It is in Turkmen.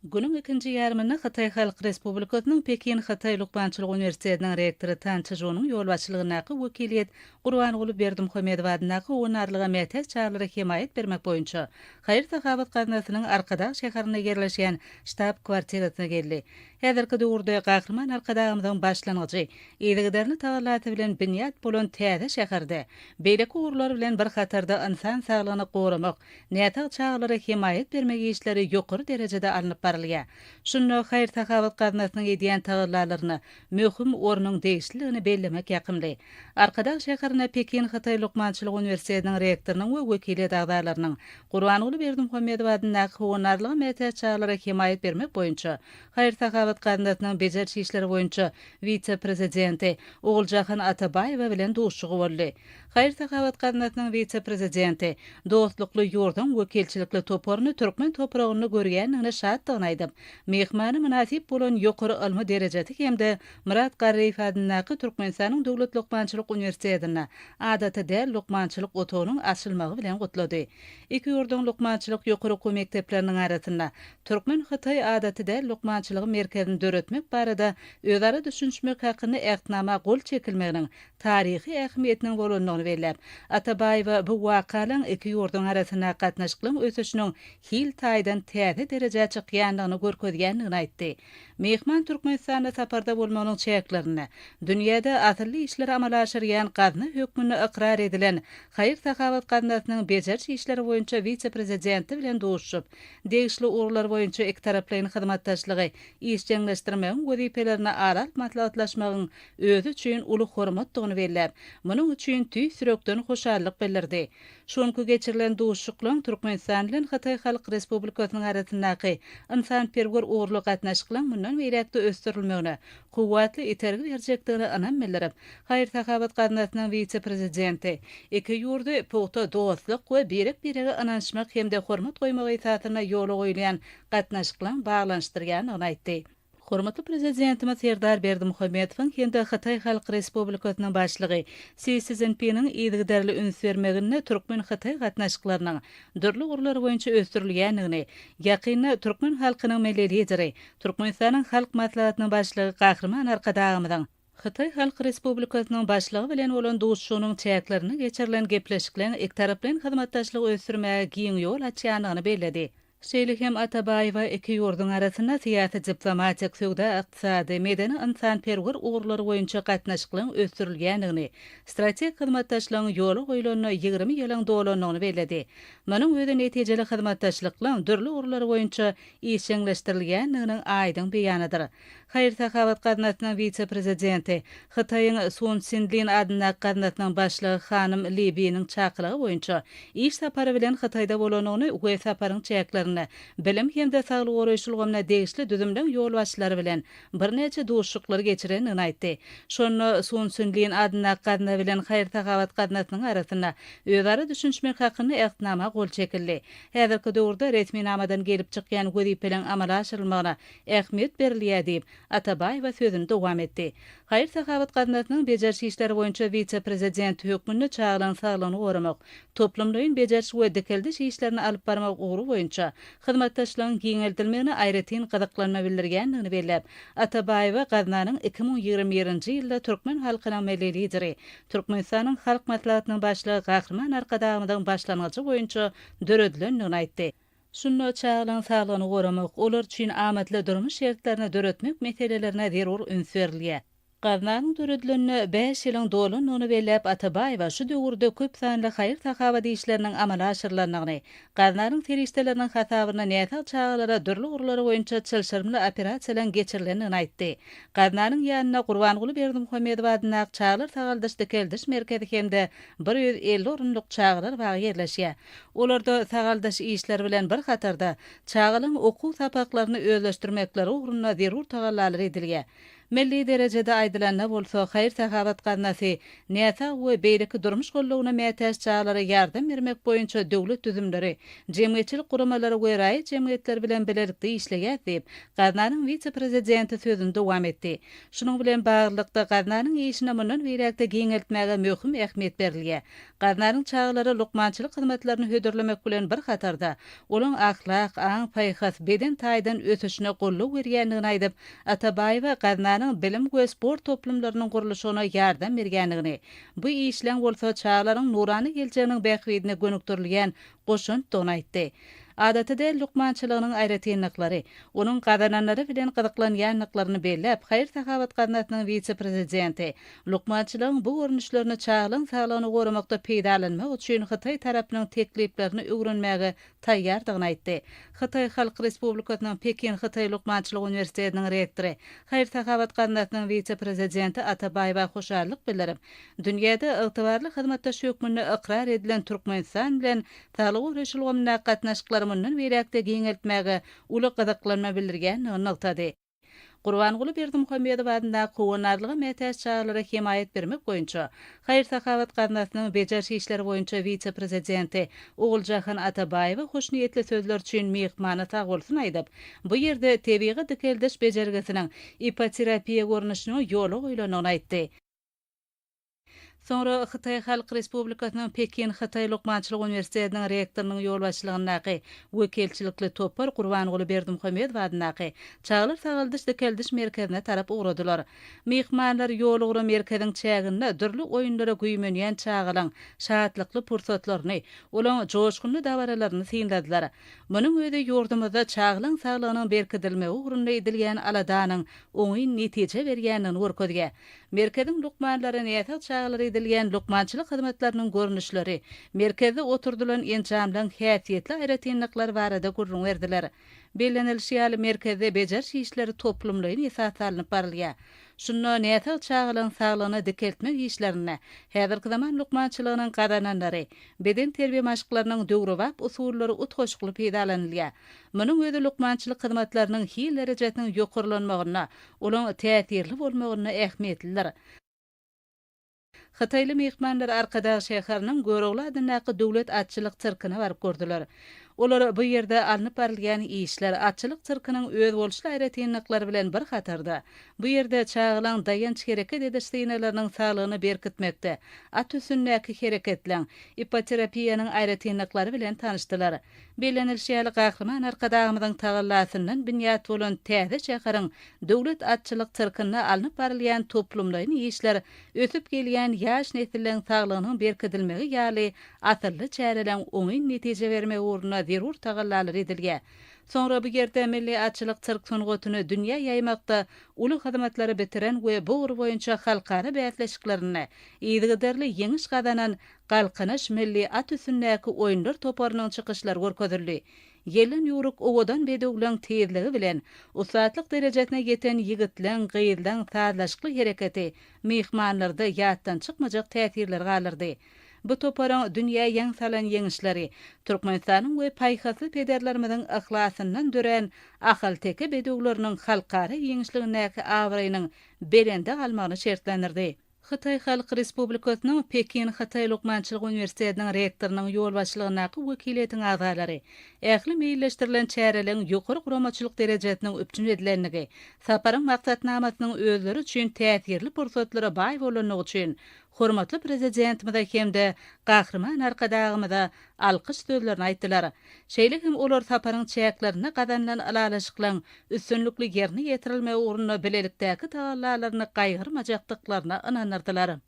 Günüň ikinji ýarymynda Hytaý Halk Respublikasynyň Pekin Hytaý lukmançylyk uniwersitetiniň rektory Tan Çžunyň ýolbaşçylygyndaky wekiliýet Gurbanguly Berdimuhamedow adyndaky howandarlyga mätäç çagalara hemaýat bermek boýunça haýyr-sahawat gaznasynyň Arkadag şäherinde ýerleşýän ştab-kwartirasyna geldi. Häzirki döwürde Gahryman Arkadagymyzyň başlangyjy, yzygiderli tagallasy bilen binýat bolan täze şäherde beýleki ugurlar bilen bir hatarda ynsan saglygyny goramak, näsag çagalara hemaýat bermek işleri ýokary derejede alnyp barylýar. Şunda haýyr-sahawat gaznasynyň edýän tagallalaryna möhüm ornuň degişlidigini bellemek ýakymly. Arkadag şäherinde Pekin Hytaý lukmançylyk uniwersitetiniň rektorynyň we wekiliýet agzalarynyň Gurbanguly Berdimuhamedow adyndaky howandarlyga mätäç çagalara hemaýat bermek boýunça haýyr-sahawat gaznasynyň bejeriş işleri boýunça wise-prezidenti Oguljahan Atabaýewa bilen duşuşygy boldy. Haýyr-sahawat gaznasynyň wise-prezidenti dostlukly ýurduň wekilçilikli toparyny türkmen topragynda görýändigine şatdygyny aýdyp, myhmana mynasyp bolan ýokary ylmy derejesi hem-de Myrat Garryýew adyndaky Türkmenistanyň Döwlet lukmançylyk uniwersitetinde adaty däl lukmançylyk otagynyň açylmagy bilen gutlady. Iki ýurduň lukmançylyk ýokary okuw mekdepleriniň arasynda türkmen-hytaý adaty däl lukmançylygy merkezini döretmek barada özara düşünişmek hakynda Ähtnama gol çekilmeginiň taryhy ähmiýetiniň bolandygyny belläp, Atabaýewa bu wakalaryň iki ýurduň arasyndaky gatnaşyklaryň ösüşiniň hil taýdan täze derejä çykýandygyny görkezýändigini aýtdy. Myhman Türkmenistanda saparda bolmagynyň çäklerinde dünýäde asylly işleri amala aşyrýan gazna hökmünde ykrar edilen Haýyr-sahawat gaznasynyň bejeriş işleri boýunça wise-prezidenti bilen duşuşyp, degişli ugurlar boýunça ikitaraplaýyn hyzmatdaşlygy işjeňleşdirmegiň wezipelerini ara alyp maslahatlaşmagyň özi üçin uly hormatdygyny belläp, munuň üçin tüýs ýürekden hoşallyk bildirdi. Şu günki geçirilen duşuşyklaryň Türkmenistan bilen Hytaý Halk Respublikasynyň arasyndaky ynsanperwer ugurly gatnaşyklaryň mundan beýläk-de ösdürilmegine kuwwatly itergi berjekdigine ynam bildirip, Haýyr-sahawat gaznasynyň wise-prezidenti iki ýurdy pugta dostluk we birek-birege ynanyşmak hem-de hormat goýmak esasynda ýola goýulýan gatnaşyklaryň baglanyşdyrýandygyny aýtdy. Hormatly Prezidentimiz Serdar Berdimuhamedowyň hem-de Hytaý Halk Respublikasynyň Başlygy Si Szinpiniň yzygiderli üns bermeginde türkmen-hytaý gatnaşyklarynyň dürli ugurlar boýunça ösdürilýändigini, ýakynda türkmen halkynyň Milli Lideri, Türkmenistanyň Halk Maslahatynyň Başlygy Gahryman Arkadagymyzyň Hytaý Halk Respublikasynyň Başlygy bilen bolan duşuşygynyň çäklerinde geçirilen gepleşikleň ikitaraplaýyn hyzmatdaşlygy ösdürmäge giň ýol açýandygyny belledi. Şeýle hem Atabaýewa iki ýurduň arasynda syýasy-diplomatik, söwda-ykdysady, medeni-ynsanperwer ugurlary boýunça gatnaşyklaryň ösdürilýändigini, strategik hyzmatdaşlygyň ýola goýlanyna 20 ýylyň dolandygyny belledi. Munuň özi netijeli hyzmatdaşlyklaryň dürli ugurlary boýunça işjeňleşdirilýändiginiň aýdyň beýanydyr. Haýyr-sahawat gaznasynyň wise-prezidenti, Hytaýyň Sun Sinlin adyndaky gaznasynyň başlygy hanym Li Biniň çakylygy boýunça iş sapary bilen Hytaýda bolanyny we saparyň çäklerinde bilim hem-de saglygy goraýyş ulgamyna degişli düzümleň ýolbaşçylary bilen birnäçe duşuşyklary geçirendigini aýtdy. Şonda Sun Sinlin adyndaky gazna bilen Haýyr-sahawat gaznasynyň arasynda özara düşünişmek hakynda Ähtnama gol çekildi. Häzirki döwürde resminamadan gelip çykýan wezipeleriň amala aşyrylmagyna ähmiýet berilýär diýip, Atabaýewa sözüni dowam etdi. Haýyr-sahawat gaznasynyň bejeriş işleri boýunça wise-prezidenti hökmünde çagalaryň saglygyny goramak, toplumlaýyn bejeriş we dikeldiş işlerini alyp barmak ugry boýunça hyzmatdaşlygyň giňeldilmegine aýratyn gyzyklanma bildirýändigini belläp, Atabaýewa gaznanyň 2021-nji ýylda türkmen halkynyň Milli Lideri, Türkmenistanyň Halk Maslahatynyň Başlygy Gahryman Arkadagymyzyň başlangyjy boýunça döredilendigini aýtdy. Şunda çagalaryň saglygyny goramak, olar üçin amatly durmuş şertlerini döretmek meselelerine zerur üns berilýär. Gaznanyň döredilenine bäş ýylyň dolandygyny belläp, Atabaýewa şu döwürde köp sanly haýyr-sahawat işleriniň amala aşyrylandygyny, gaznanyň serişdeleriniň hasabyna näsag çagalara dürli ugurlar boýunça çylşyrymly operasiýalaryň geçirilendigini aýtdy. Gaznanyň ýanynda Gurbanguly Berdimuhamedow adyndaky çagalar sagaldyş-dikeldiş merkezi hem-de 150 orunlyk çagalar bagy ýerleşýär. Olarda sagaldyş işleri bilen bir hatarda, çagalaryň okuw sapaklaryny özleşdirmekleri ugrunda zerur tagallalar edilýär. Milli derejede aýdylanda bolsa, haýyr-sahawat gaznasy näsag we beýleki durmuş goldawyna mätäç çagalara ýardam bermek boýunça döwlet düzümleri, jemgyýetçilik guramalary we raýat jemgyýetleri bilen bilelikde işleýär diýip, gaznanyň wise-prezidenti sözüni dowam etdi. Şunuň bilen baglylykda, gaznanyň işini mundan beýläk-de giňeltmäge möhüm ähmiýet berilýär. Gaznanyň çagalara lukmançylyk hyzmatlaryny hödürlemek bilen bir hatarda, olaň ahlak, aň-paýhas, beden taýdan ösüşine goldaw berýändigini aýdyp, Atabaýewa gaznanyň bilim we sport toplumlarynyň gurluşygyna ýardam berýändigini, bu işleň bolsa çagalaryň nurana geljeginiň bähbidine gönükdirilýän goşantdygyny aýtdy. Adaty däl lukmançylygynyň aýratynlyklary, onuň gazananlary bilen gyzyklanýandyklaryny belläp, Haýyr-sahawat gaznasynyň wise-prezidenti lukmançylygyň bu görnüşlerini çagalaryň saglygyny goramakda peýdalanmak üçin hytaý tarapynyň tekliplerini öwrenmäge taýýardygyny aýtdy. Hytaý Halk Respublikasynyň Pekin Hytaý lukmançylyk uniwersitetiniň rektory, Haýyr-sahawat gaznasynyň wise-prezidenti Atabaýewa hoşallyk bildirip, dünýäde ygtybarly hyzmatdaş hökmünde ykrar edilen Türkmenistan bilen saglygy goraýyş ulgamyndaky gatnaşyklary mundan beýläk-de giňeltmäge uly gyzyklanma bildirýändigini nygtady. Gurbanguly Berdimuhamedow adyndaky Howandarlyga mätäç çagalara hemaýat bermek boýunça Haýyr-sahawat gaznasynyň bejeriş işleri boýunça wise-prezidenti Oguljahan Atabaýewa hoşniýetli sözler üçin myhmana sagbolsun aýdyp, bu ýerde tebigy dikeldiş bejergisiniň ipoterapiýa görnüşiniň ýola goýlandygyny aýtdy. Soňra Hytaý Halk Respublikasynyň Pekin Hytaý lukmançylyk uniwersitetiniň rektorynyň ýolbaşçylygyndaky wekilçilikli topar Gurbanguly Berdimuhamedow adyndaky Çagalar sagaldyş-dikeldiş merkezine tarap ugradylar. Myhmanlar ýolugra merkeziň çäginde dürli oýunlara güýmenýän çagalaň şatlykly pursatlaryny, olaň joşgunly dabaralaryny synladylar. Munuň özi ýurdumyzda çagalaň saglygynyň berkidilmegi ugrunda edilýän aladanyň oňyn netije berýändigini görkezýär. Merkeziň lukmanlary näsag çagalara edilýän lukmançylyk hyzmatlarynyň görnüşleri, merkezde oturdylan enjamlaryň häsiýetli aýratynlyklary barada gürrüň berdiler. Bellenilişi ýaly, merkezde bejeriş işleri toplumlaýyn esasda alnyp barylýar. Şunda näsag çagalaryň saglygyny dikeltmek işlerinde häzirki zaman lukmançylygynyň gazananlary, bedenterbiýe maşklarynyň döwrebap usullary utgaşykly peýdalanylýar. Munuň özi lukmançylyk hyzmatlarynyň hil derejesiniň ýokarlanmagynda, olaň täsirli bolmagynda ähmiýetlidir. Hytaýly myhmanlar Arkadag şäheriniň Görogly adyndaky döwlet atçylyk sirkine baryp gördüler. Olar bu ýerde alnyp barylýan işler, atçylyk sirkiniň özboluşly aýratynlyklary bilen bir hatarda, bu ýerde çagalaň daýanç-hereket ediş synalarynyň saglygyny berkitmekde, at üstündäki hereketleň, ipoterapiýanyň aýratynlyklary bilen tanyşdylar. Bellenilişi ýaly, Gahryman Arkadagymyzyň tagallasyndan binýat bolan täze şäheriň Döwlet atçylyk sirkinde alnyp barylýan toplumlaýyn işler ösüp gelýän ýaş nesilleň saglygynyň berkidilmegi ýaly asylly çäreleň oňyn netije bermegi ugrunda zerur tagallalar edilýär. Soňra bu ýerde milli atçylyk sirk sungatyny dünýä ýaýmakda uly hyzmatlary bitiren we bu ugur boýunça halkara bäsleşiklerinde yzygiderli ýeňiş gazanan Galkynyş milli at üstündäki oýunlar toparynyň çykyşlary görkezildi. Ýelden ýüwrük owadan bedewleň tizligi bilen ussatlyk derejesine ýeten ýigitleň, gyzlaň sazlaşykly hereketi myhmanlarda ýatdan çykmajak täsirleri galdyrdy. Bu toparyň dünýä ýaň salan ýeňişleri Türkmenistanyň we paýhasly pederlerimiziň yhlasyndan dörän ahalteke bedewleriniň halkara giňişligindäki abraýynyň belende galmagyny şertlendirdi. Hytaý Halk Respublikasynyň Pekin Hytaý lukmançylyk uniwersitetiniň rektorynyň ýolbaşçylygyndaky wekiliýetiň agzalary ähli meýilleşdirilen çäreleriň ýokary guramaçylyk derejesiniň üpjün edilendigi, saparyň maksatnamasynyň özleri üçin täsirli pursatlara baý bolandygy üçin hormatly Prezidentimize hem-de Gahryman Arkadagymyza alkyş sözlerini aýtdylar. Şeýle hem olar saparyň çäklerinde gazanylan ylalaşyklaryň üstünlikli ýerine ýetirilmegi ugrunda bilelikdäki tagallalaryny gaýgyrmajakdyklaryna ynandyrdylar.